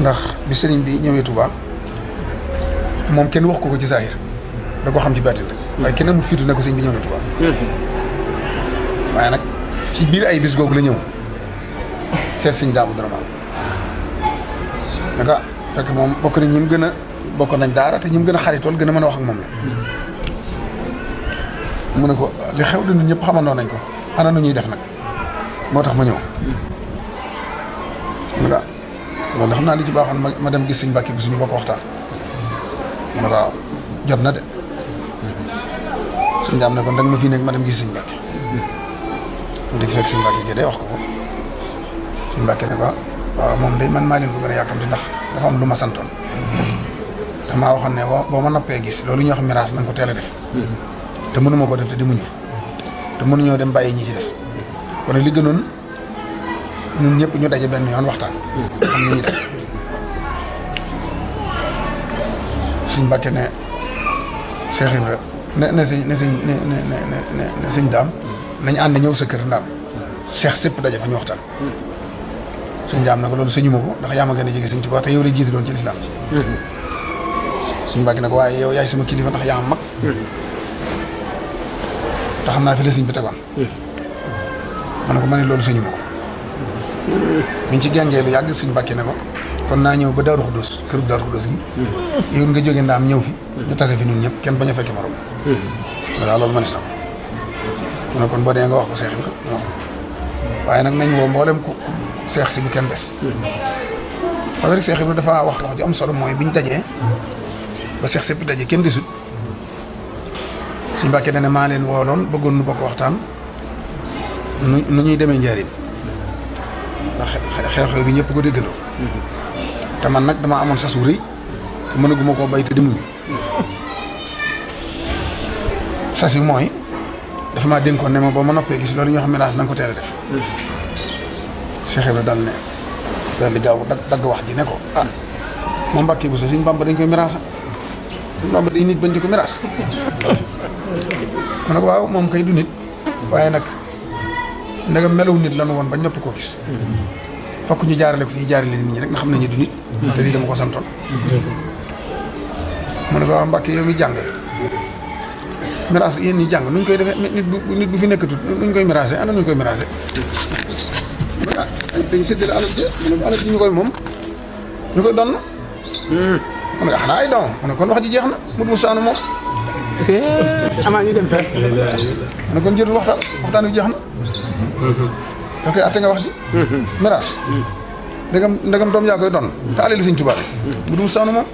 ndax bi sëriñ bi ñëwee Touba moom kenn wax ko ci zahir da ko xam ci baatin rek waaye kenn amut fiitu ne ko sëriñ bi ñëw na Touba waaye nag ci biir ay bis googu la ñëw seet sëriñ Daam Abdourahmane naka fekk moom bokk nañ ñi mu gën a bokk nañ daara te ñi mu gën a xaritool gën a mën a wax ak moom la mu ne ko li xew di ñun ñëpp xamandoo nañ ko ana nu ñuy def nag moo tax ma ñëw naka loolu xam naa li ci baaxoon ma dem gis sëñ Mbàkke bi suñu bokk waxtaan mu ne ko waaw jot na de suñ jaam ne kon danga ma fii nekk ma dem gis sëñ Mbàkke mu dikk fekk sëñ Mbàkke gi day wax ko ko sëñ Mbàkke ne ko waaw moom day man maa leen ko gën a yàkkamti ndax dafa am lu ma santoon damaa waxoon ne boo ma noppee gis loolu ñuy wax miraas na nga ko teel a def te mënuma ko def te demuñu fa te mënuñoo dem bàyyi ñi ci des kon li gënoon ñun ñëpp ñu daje benn yoon waxtaan xam ni ñuy def suñ Mbàkke ne Cheikh Ibra ne sëñ Daam nañ ànd ñëw sa kër Ndaam Cheikh sépp daje fa ñu waxtaan suñ Daam na ko loolu sëñu ma ko ndax yaa ma gën a jege sëñ Tuubaa te yow la jiitu doon ci lislaam ci suñ Mbàkke ne ko waaye yow yaay sama kilifa ndax yaa am mag te xam naa fi la sëñ bi tegoon ma ne ko ma ne loolu sëñu ma ko biñ ci gàngee lu yàgg suñ Mbàkke ne ko kon naa ñëw ba Daaru Xuddoos kër Daaru Xuddoos gi yow nga jógee Ndaam ñëw fi ñu tase fi ñun ñëpp kenn bañ a fekki morom waaw loolu ma ne sax mu ne kon boo dee nga wax ko Seex Ibra waaye nag nañ woo mboolem ku seex si bu kenn des parce que Seex Ibra dafa wax ju am solo mooy biñ dajee ba seex sépp dajee kenn desut suñ Mbàkke ne maa leen wooloon bëggoon nu bokk waxtaan nu ñuy demee njariñ ndax xew-xew bi ñëpp ko déggandoo te man nag dama amoon sasu rëy te mënaguma koo bay te demuñu sas yi mooy dafa maa dénkoon ne ma boo ma noppee gis loolu ñoo xam miraas na nga ko teel a def Cheikh Ibra dal ne daal di gaaw dagg wax ji ne ko ah moom Mbàkke bu sa Sëñ Bàmba dañ koy miraasa Sëñ Bàmba day nit bañ di ko miraas mu ne ko waaw moom kay du nit waaye nag ndegam melaw nit lanu woon ba ñëpp koo gis fokk ñu jaarale ko fii jaarale nit ñi rek nga xam nañu du nit te lii dama ko santoon mu ne ko waaw Mbàkke yow mi jàng miraas yéen ñi jàng nuñ koy defee nit bu fi nekkatut nuñ koy miraase ana nuñ koy miraase ah dañ séddale alal ji mu ne ko alal ji ñu koy moom ñu koy donn mu ne ko xanaa ay doom mu ne kon wax ji jeex na mut mu saanu moom c'est amaa ñu dem fer mu ne kon jërul waxtaan wi jeex na ok atte nga wax ji miraas ndegam doom yaa koy donn te alal Sëñ Tuubaa mu dul saanu moom